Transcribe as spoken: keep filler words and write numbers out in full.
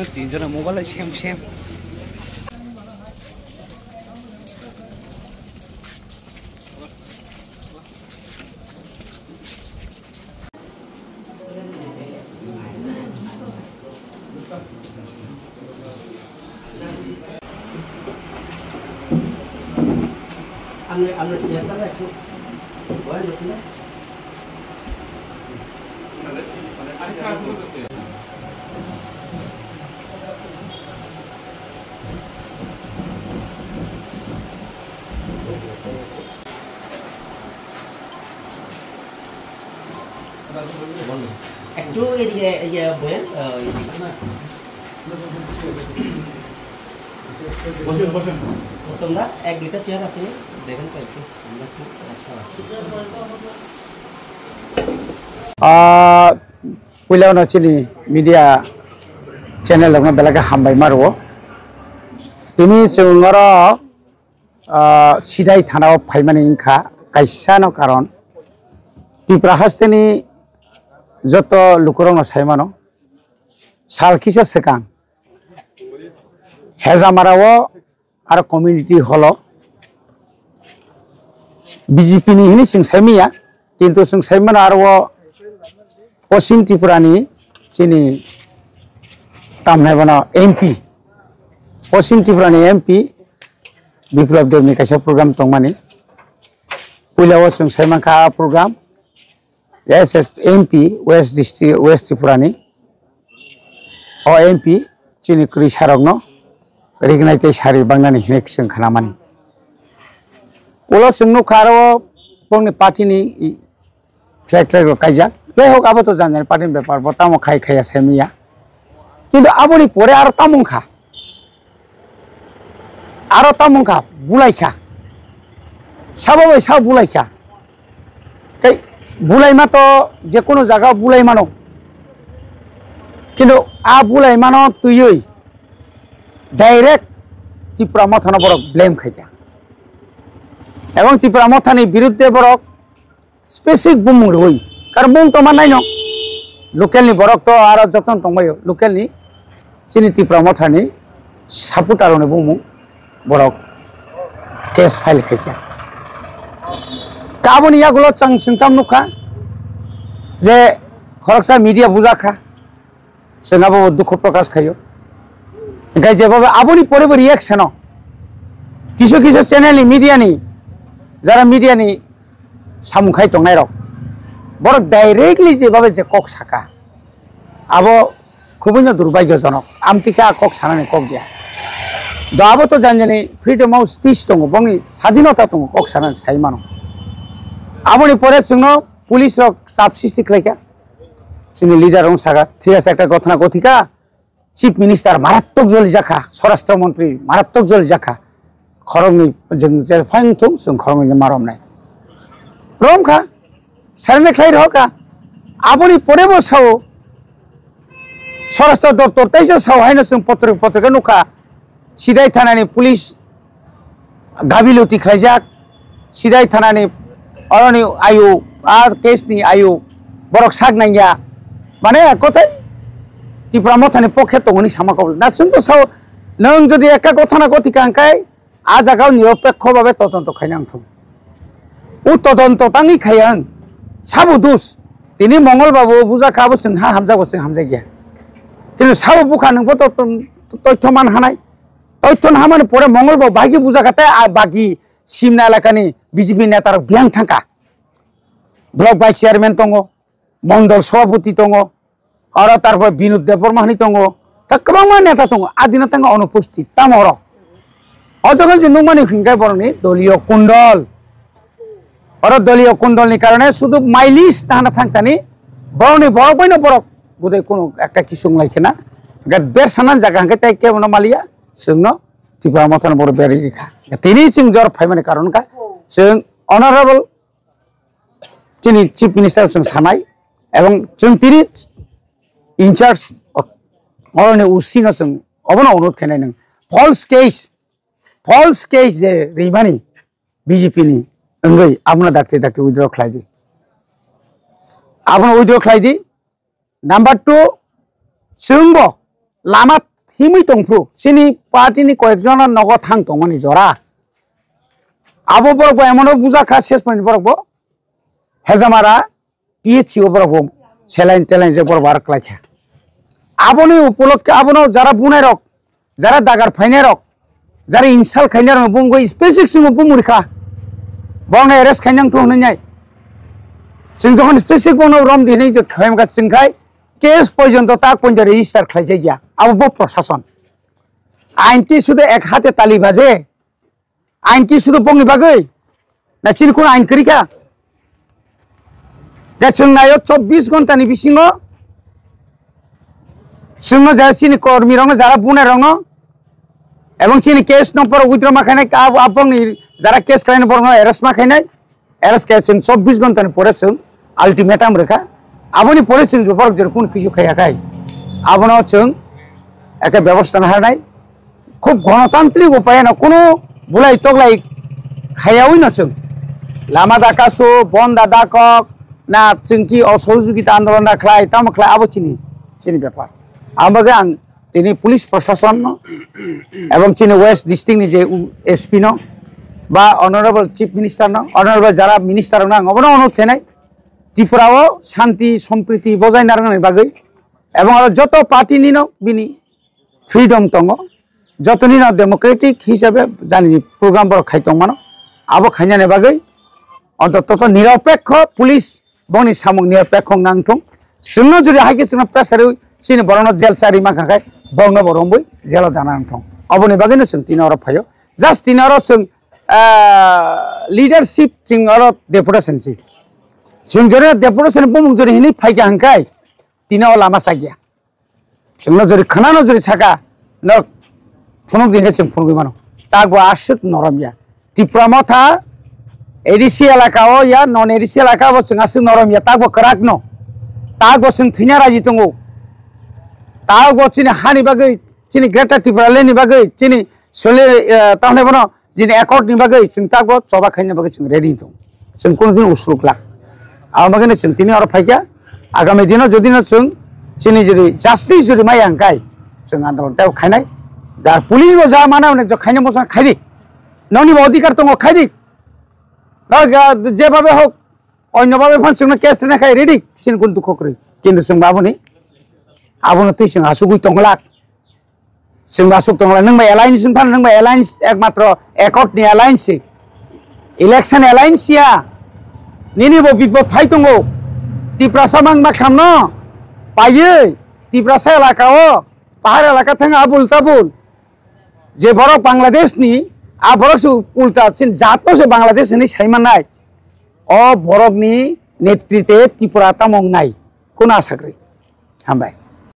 Tinjona mobile sem sem. একটু এদিকে, ইয়ে, বয়েন, আহ, এদিকে। বসেন, বসেন। উত্তম দা, এক দুইটা চেয়ার আছে নি? দেখেন তো একটু, আমরা একটু সমস্যা আছে। Ah, puila no chini media channel rokno belai khe hambai ma rwo. Tini chwng oro, ah, Sidai thana o phaimani wngkha kaisa no karon. Tripura hasteni joto lukurokno sai mano, sal kisa swkang Hejamara o aro community hall o B J P ni hinwi chwng sai manya, kintu chwng sai mano aro o Poschim Tripura ni chini tamni bono M P, Poschim Tripura ni M P Biplab Deb ni kaisa program tongmani. Puila o chwng sai mankha a program S S M P West District, West Tripura ni. O M P chini kwrwi sarokno rignai tei sari bangnani hinwi chwng khnamani. Ulo chwng nukha aro o bongni party ni flag, flag rok kaijak. Jai hok, abo to jan jani party ni bepar, bo tamo khai khaiya sai manya. Kintu aboni pore aro tamo wngkha? Aro tamo wngkha, bulai kha. Sabo bai sabo bulai kha. Tei bulaima to je kono jaga bulai mano. Kintu a bulaimano twiwi direct Tipra Mothano borok blame khai kha. Ebong Tipra Mothani birudde borok specific bumung rwui, karon bumung tongma naino, local ni borok to aro jotono tongbaio, local ni chini Tipra Mothani supporter rokni bumung borok case file khaikha. Kaboni yagulo chwng singtam nukha je khoroksa media bujakha, chwng abo dukhu prokash khaio. Hinkhe jebaba aboni pore bo reaction o kisu kisu channel ni, media ni, jara media ni samung khai tongnai rok, borok directly jebaba je kok saka, abo khubui no durbhagyojonok. Amtwi khe a kok sanani kok dia. Do abo to janjani freedom of speech tongo, bongni sadinota tongo, kok sanani sai mano. Aboni pore chwngno police rok chap sristi khlaikha. Chini leader rok saka, thik ase, ekta ghotona ghotikha, Chief Minister marattok jolijakha, Swarashtra Montri marattok jolijakha, khoroknwi jeng je phai wngthung, chwng khoroknwi je ma romnai. Romkha, surrender khlai rohorkha. Aboni pore bo sao, Swarashtra Doptor teisa sao haino chwng potrika, potrika nukha, Sidai thanani police gabiluti khlaijak, Sidai thanani oroni ayu, a case ni ayu, borok sak nangya. Mane kothai Tipra Mothani pokhe tongoni sama kok. Na chwng to sao, nwng jodi ekta ghotona ghotikha hwnkhe, a jaga o niropekho babe todonto khaina wngthung. O todonto tangwi khaiya wng, sabo dos. Tini Mongol Babu bujakha, abo chwng ha hamjakgo, chwng hamjakya. Kintu sabo bukha nwngbo to, to, toithyo man hanai. Toithon hamani pore Mongol bo bagi bujakha tei a bagi Simna elakani B J P netarok biyang thangkha. Block vice chairman tongo, mondol sobhapoti tongo, aro tarpor Binod Debbarma hinwi tongo, ta kwbangma neta tongo, adina tongo onupusthit tamo oro. O jaga je nukmani hinkhe borokni doliyo kundol. Oro doliyo kundolni karone sudu mailis tahana thangtani borokni borok baino borok budai kunu ekta kisu wnglaikhe na. Hinkhe bersanani jaga hinkhe tei kebono maliya. Chwngno Tipra Mothano borok berwi rikha. Tini chwng jor phaimani karon wngkha chwng honorable chini Chief Minister chwng sanai, ebong chwng tini in charge oroni O C no chwng obono onurodh khainai nwng false case, false case je rimani B J P ni wngwi abono dakti dakti withdraw khlai di. Abono withdraw khlai di. Number two, chwngbo lama himwi tongphru, chini party ni koyekjona nogo thang tongmani jora. Abo borok bo emono bujak kha, ses point borok bo hejamara P H C o borok bo saline teline je borok aro kwlai kha. Aboni upolokke abono jara bunai rok, jara dagar phainai rok, jara insult khainai rok bumgwi specific chwngbo bumuri kha. Borokno arrest khainang thung hwnwi nai. Chwng jokhon specific bono rom di hwnwi je khaimkha chwng khai case porjonto tak porjonto register khlaijakya. Abo bo prosason. Ain ki sudo ek hate tali baje. Ain ki sudo bongni bagwi? Na chini khun ain kwrwi kha? Khe chwng naio chobbish ghonta ni bisingo chwngno jara chini kormi rokno jara bunai rokno ebong chini case no poro withdraw ma khainai, abo, abongni jara case khlainai borokno arrest ma khainai. Arrest khe chwng chobbish ghonta ni pore chwng ultimatum rwkha. Aboni pore chwng borok jora kunu kisu khaiya khai. Abono chwng ekhe bebosta naharnai. Khub gonotantrik upaye no kunu bulai toklai khaiyawi no chwng. Lama dakasu, bonda dakok, na chwng ki osojogita andolon da khlai, tamo khlai abo chini, chini bepar. Abo bagwi ang tini police prosason no, ebong chini West District ni je u-, S P no, ba Honorable Chief Minister no, Honorable jara minister no ang obono onut khenai, Tripura o shanti sompriti bojai narwknani bagwi, ebong aro joto party ni no bini freedom tongo, joto ni no democratic hisabe jani program borok khai tongmano, abo khainani bagwi ontoto to niropekho police bongni samung niya pekhong nang thung. Chwngno jodi hai khe chwngno pressure rwi chini borokno jail sa rima kha khai, borokno bo romwi jail o dana nang thung. Oboni bagwino chwng tini oro phaio. Just tini oro chwng, ah, leadership chwng oro deputation si. Chwng jodi deputation bumung jodi hini phai kha hwn khai, tini o lama chakya. Chwngno jodi khwnano jodi saka, no phunuk di hwnkhe chwng phunugwi mano. Takbo aswk norom ya. Tipra Motha A D C elaka o ya, non A D C elaka o chwng aswk norom ya, takbo kwrak no. Takbo chwng thwina raji tongo. Takbo chini hani bagwi, chini Greater Tipraland ni bagwi, chini sole, eh, tamni bono Jini accord ni bagwi chwng takbo choba khaina bagwi chwng ready tong. Chwng kunu din usruk lak. Abo bagwi no chwng tini oro phaikha. Agami dino jodi no chwng chini jodi justice jodi maya hwnkhe chwng andolon tei khainai. Jar police bo ja mana hwnwi khaina mosa khaidi. Nokni bo adhikar tongo khaidi. Nokha jebabe hok onyo babe phan chwngno case rina khai ready. Chini kun dukho kwrwi. Kintu chwng baboni abono twi chwng asugwi tonglak. Chwng ba aswk tongla, nwng bai alliance wng phano, nwng bai alliance ekmatro accord ni alliance se. Election alliance ya. Nini bo bipod phai tongo. Tiprasa mang ma khamno. Paiye. Tiprasa elaka o. Pahar elaka thang abul tabul. Je borok Bangladesh ni, a borok se ulta chin jat no se Bangladesh ni sai manai. O borok ni netrite Tripura tamong nai. Kuna sakri. Hambai.